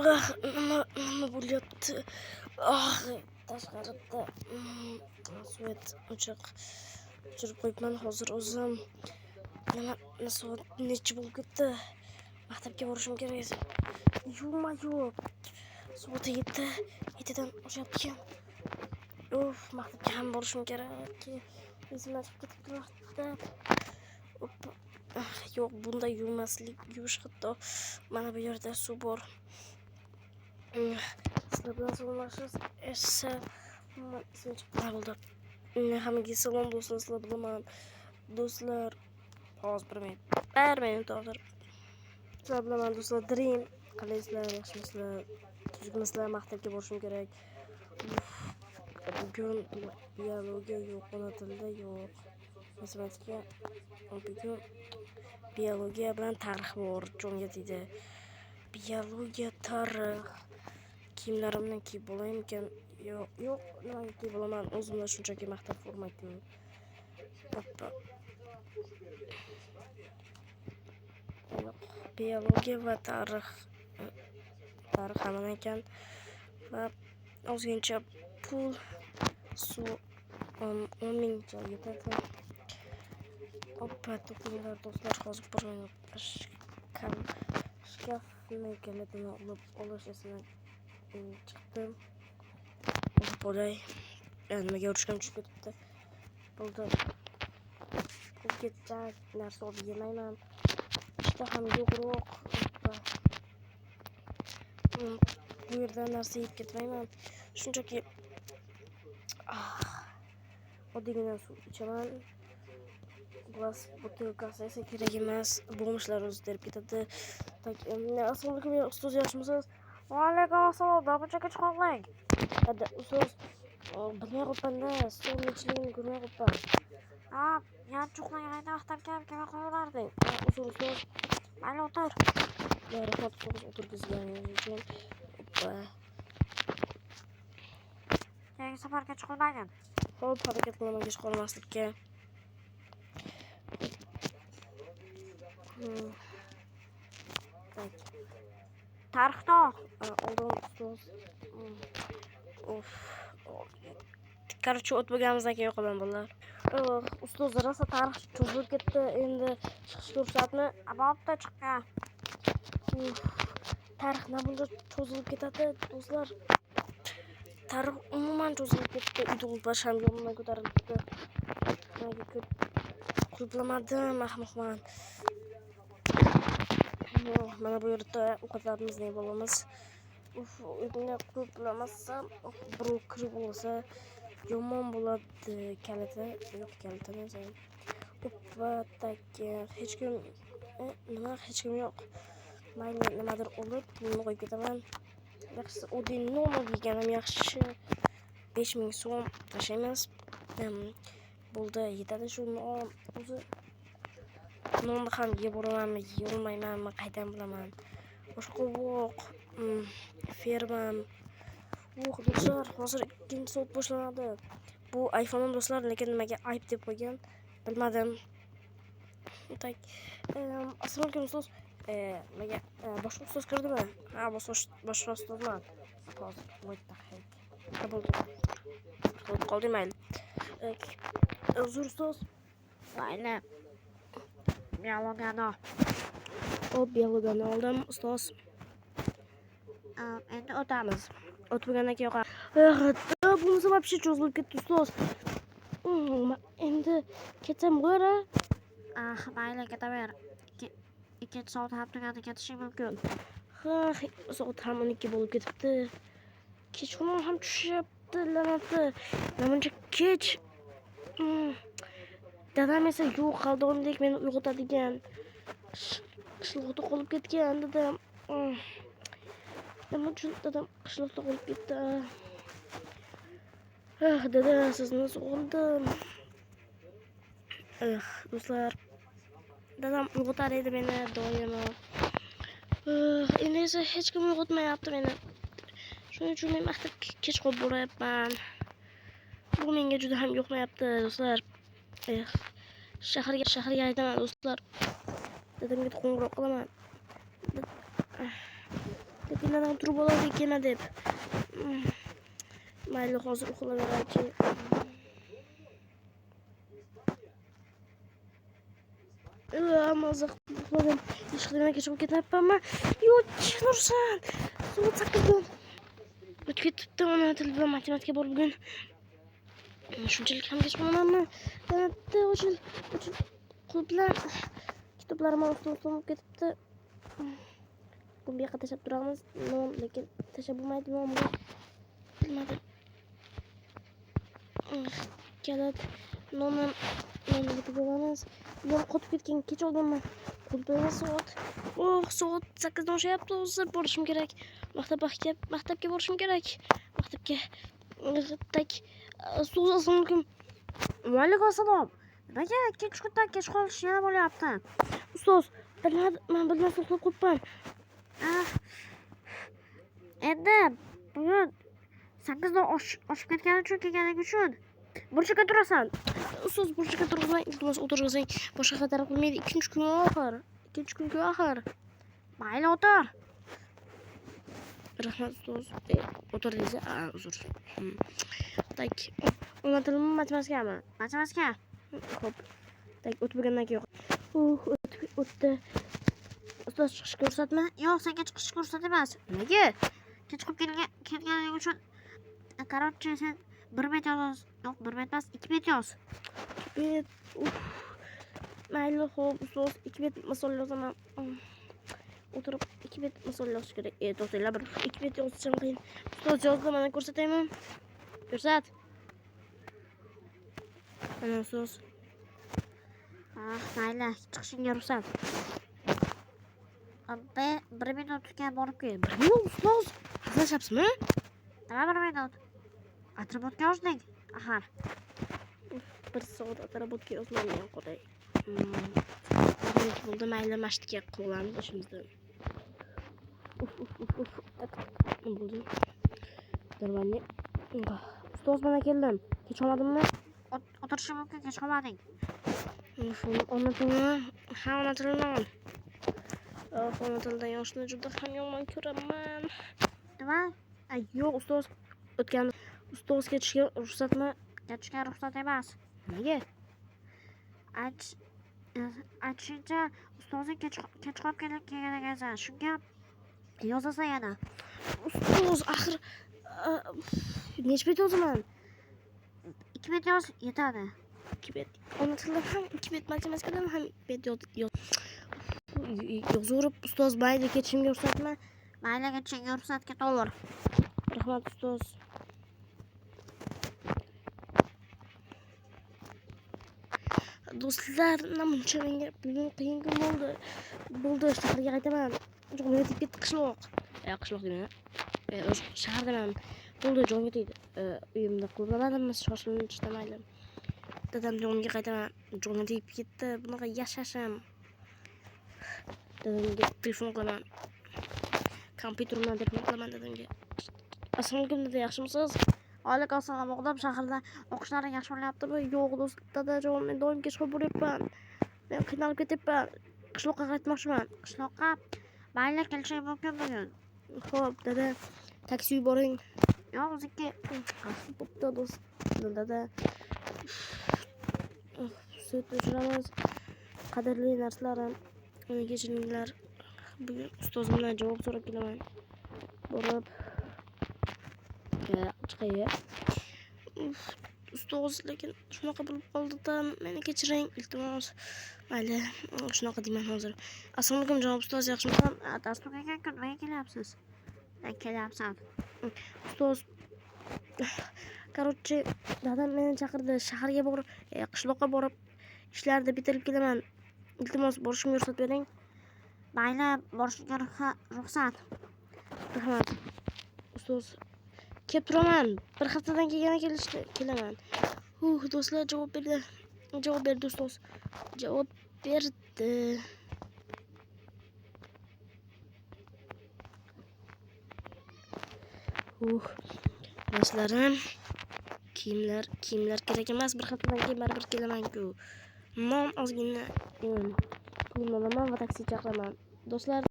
Ah, nima bo'lyapti? Ah, tashqarida svet o'chiq, o'chirib qo'yibman hozir o'zim. Nima, soat nechi bo'lib ketdi? Maktabga borishim kerak esa. Ё-моё, soat 7, 7dan oshyapti ekan. Uf, maktabga ham borishim kerak. Esimdan chiqib ketibdi maktab. Oppa. Ah, yo'q, bunday yuvmaslik, yuvish hatto. Mana bu yerda suv bor. Sizlar bilan salomlashish esa umuman esimdan chiqib bo'ldi. Hammaga salom bo'lsin, sizlar bilaman. Do'stlar, hozir bir minut. Bir minut hozir. Sizlar bilaman do'stlar, Dream. Qalaysizlar, yaxshimisizlar? Tuzukmisizlar? Maktabga borishim kerak. Uf, bugun biologiya yo'q, ona tilida yo'q. Matematika bugun biologiya bilan tarix bor, jonga tegdi. Biologiya, tarix. Kiyimlarimni kiyib olaymikan? Yo'q, yo'q, nimaga kiyib olaman? O'zimda shunchaki maktab forma-ku. Oppa. Yo'q, biologiya va tarix. Tarix ham ekan. Va ozgincha pul, suv 10 mingcha yetadi. Oppa, to'xtanglar do'stlar, hozir bir minut. Shkafni kalitini olib olish esimdan chiqdi. Olib olay. Nimaga urishgam tushib ketibdi. Bo'ldi. Pul ketsa narsa olib yemayman. Ishtaham yo'qroq. Oppa. Bu yerdan narsa yeb ketmayman. Shunchaki oddiygina suv ichaman. Glass butilkasi esa kerak emas. Бомж lar o'zi terib ketadi. Так, assalomu alaykum, ustoz, yaxshimisiz? Va alaykum assalom, namuncha kech qolding? Hadi, ustoz, bilmay qolibman-da, stol nechiligini ko'rmay qolibman. Ha, yancha uxlaganingda maktabga ham kelmay qo'yaverarding. Uzr, ustoz. Mayli, o'tir. Rahmat, ustoz, o'tirgizganingiz uchun. Oppa. Keyingi safar kech qolmagin. Xo'p, harakat qilaman kech qolmaslikka. Так. Tarixni ol. Oldim, ustoz. Uf. Короче, o't bo'lganimizdan keyin yo'qolaman bolalar. Ustoz, rosa tarix cho'zilib ketdi. Endi chiqishga ruxsatmi? Bo'pti, chiqqa. Uf, tarix nima cho'zilib ketadi, do'stlar? Tarix umuman cho'zilib ketdi. Uyda qulflash ham yonimdan ko'tarilibdi. Nimaga ko'p qulflamadim, ahmoqman. Mana bu yerda ovqatlarimizni yeb olamiz. Uf, uyni qulflamasam, birov kirib olsa yomon bo'ladi. Kaliti yo'q, kalitini Oppa, так, hech kim, nima, hech kim yo'q. Mayli, nimadir olib, pulni qo'yib ketaman. Yaxshisi oddiy non olib yeganim yaxshi. 5000 so'm tashlaymiz. Bo'ldi, yetadi shu non. O'zi nonni ham yeb boramanmi, yeyolmaymanmi, qaydan bilaman. Oshqovoq, fermam. Uh, do'stlar, hozir ikkinchi soat boshlanadi. Bu iPhone'im do'stlar, lekin nimaga ayb deb qo'ygan bilmadim. Так, assalomu alaykum ustoz. Nimaga boshqa ustoz kirdimi? Ha, boshqa ustozman. Hozir, what the heck. Ha, bo'ldi. Qo'yib qoldim, mayli. Uzr ustoz. Mayli. Biologiyani ol. Hop, biologiyani oldim, ustoz. Endi o'tamiz. O't bo'lgandan keyin bunisi вообще cho'zilib ketdi, ustoz. Endi ketsam bo'lar. Ah, mayli, ketaver. Ikkinchi soat ham tugadi, ketishing mumkin. Ha, soat ham 12 bo'lib ketibdi. Kechqurun ham tushyapti, la'nati. Namuncha kech. Dadam esa yo'q, hali doimdek meni uyg'otadigan. Qishloqda qolib ketgan dadam. Nima uchun dadam qishloqda qolib ketdi? Ah, dada, sizni sog'indim. Ah, do'stlar. Dadam uyg'otar edi meni doimo. Ah, endi esa hech kim uyg'otmayapti meni. Shuning uchun men maktabga kech qolib boryapman. Bu menga juda ham yoqmayapti, do'stlar. Eh, shaharga aytaman, do'stlar. Dadamga qo'ng'iroq qilaman. Lekin dadam turib oladi kelma deb. Mayli, hozir uxlayveraychi. Maza qilib uxladim. Ish qilmay kech qolib ketyapmanmi? Yo'q, Nursan. Soat 8dan o'tib ketibdi. Ona tili bilan matematika bor bugun. Shunchalik ham kech qolmanmi? Bitta o'chil, o'chil. Qulflar, kitoblarim ostini bo'lib ketibdi. Buni bu yoqqa tashlab turamiz. Non, lekin tashlab bo'lmaydi nonni. Bilmadim. Kalit nonni bitib olamiz. Non qotib ketgan, kech olganman. Qulflar soat. Oh, soat 8dan oshyapti. Hozir borishim kerak. Maktabga borishim kerak. Maktabga. Tak, ustoz, assalomu alaykum. Va alaykum assalom. Nimaga ikkinchi kundan kech qolish yana bo'lyapti? Ustoz, bilmadim, men bilmasdan uxlab qo'yibman. Endi bugun 8dan oshib ketgani uchun, kelganing uchun burchakka turasan. Ustoz, burchakka turg'izmang, iltimos, o'tirg'izing. Boshqa xatar qilmaydi. Ikkinchi kun oxir. Ikkinchi kun axir. Mayli, o'tir. Rahmat, ustoz. O'tirdingiz? Uzr. Tak, ona tilimi, matematikami? Matematika. Xo'p. Tak, o'tib bo'lgandan keyin. O'tdi. Ustoz, chiqishga ruxsatmi? Yo'q, senga chiqishga ruxsat emas. Nimaga? Kech qolib kelganing uchun, короче, sen 1 bet yoz. Yo'q, 1 bet emas, 2 bet yoz. 2 bet. Uf. Mayli, xo'p, ustoz, 2 bet misol yozaman. O'tirib 2 bet misol yozish kerak. To'xtanglar, bir 2 bet yozishim qiyin. Ustoz, yozdim, mana ko'rsataymi? Ko'rsat. Mana ustoz. Mayli, chiqishingga ruxsat. Bir minutga borib kel. 1 minut, ustoz? Hazillashyapsizmi? Nima 1 minut? Atributga yozding, axir. 1 soat atributga yozmayman, qo'ray. 1 minut bo'ldi, mayli, masjidga qilamiz ishimizni. Uf, uf, uf, uf. Tak, bo'ldi. Darvani. Ustoz, mana keldim. Kech qolmadimmi? O'tirishim mumkin, kech qolmading. Uf, ona tilini, ha, ona tilini ol. Oh, ona tilidan yoshni juda ham yomon ko'raman. Nima? Ay, yo'q, ustoz, o'tgan ustoz ketishga ruxsatmi? Ketishga ruxsat emas. Nimaga? Aytishincha, ustozing kech qolib kelgan ekansan. Shunga yozasan yana. Ustoz, axir, necha bet yozaman? 2 bet yoz, yetadi. 2 bet. Ona tilidan ham 2 bet, matematikadan ham 2 bet yozaverib, ustoz, mayli, ketishimga ruxsatmi? Mayli, ketishingga ruxsat, ketaver. Rahmat, ustoz. Do'stlar, namuncha menga bugun qiyin kun bo'ldi. Bo'ldi, shaharga qaytaman. Jonga yetib ketdi qishloq. Qishloq deyman. O'z shahardaman. Bo'ldi, jonga tegdi. Uyimda qulflamadim, shoshilinch mayli. Dadam jonga qaytaman. Jonga tegib ketdi. Bunaqa yashashim. Dadamga telefon qilaman. Kompyuterimdan telefon qilaman dadamga. Assalomu alaykum dada, yaxshimisiz? Alaykum assalom, o'g'lim, shaharda o'qishlaring yaxshi bo'lyaptimi? Yo'q, do'st, dadajon, men doim kech qolib boryapman. Men qiynalib ketyapman. Qishloqqa qaytmoqchiman. Qishloqqa? Mayli, kelishing mumkin bugun. Xo'p, dada, taksi yuboring. Yo'q, o'zingga. Bo'pti, do'st, dada. Sut o'chiramiz. Qadrli narsalarim, uni kechiringlar. Bugun ustozimdan javob so'rab kelaman. Borib, chiqay. Ustoz, lekin shunaqa bo'lib qoldi-da, meni kechiring, iltimos. Mayli, shunaqa deyman hozir. Assalomu alaykum, janob ustoz, yaxshimisiz? Dars tugagan kun nimaga kelyapsiz? Kelyapsan. Ustoz, короче, dadam meni chaqirdi, shaharga borib, qishloqqa borib, ishlarni bitirib kelaman. Iltimos, borishimga ruxsat bering. Mayli, borishingga ruxsat. Rahmat. Ustoz, kelib turaman. Bir haftadan keyin yana kelaman. Do'stlar, javob berdi. Javob berdi ustoz. Javob berdi. Do'stlarim, kiyimlar kerak emas. Bir haftadan keyin baribir kelaman-ku. Non ozgina pulim olaman va taksi chaqiraman. Do'stlar,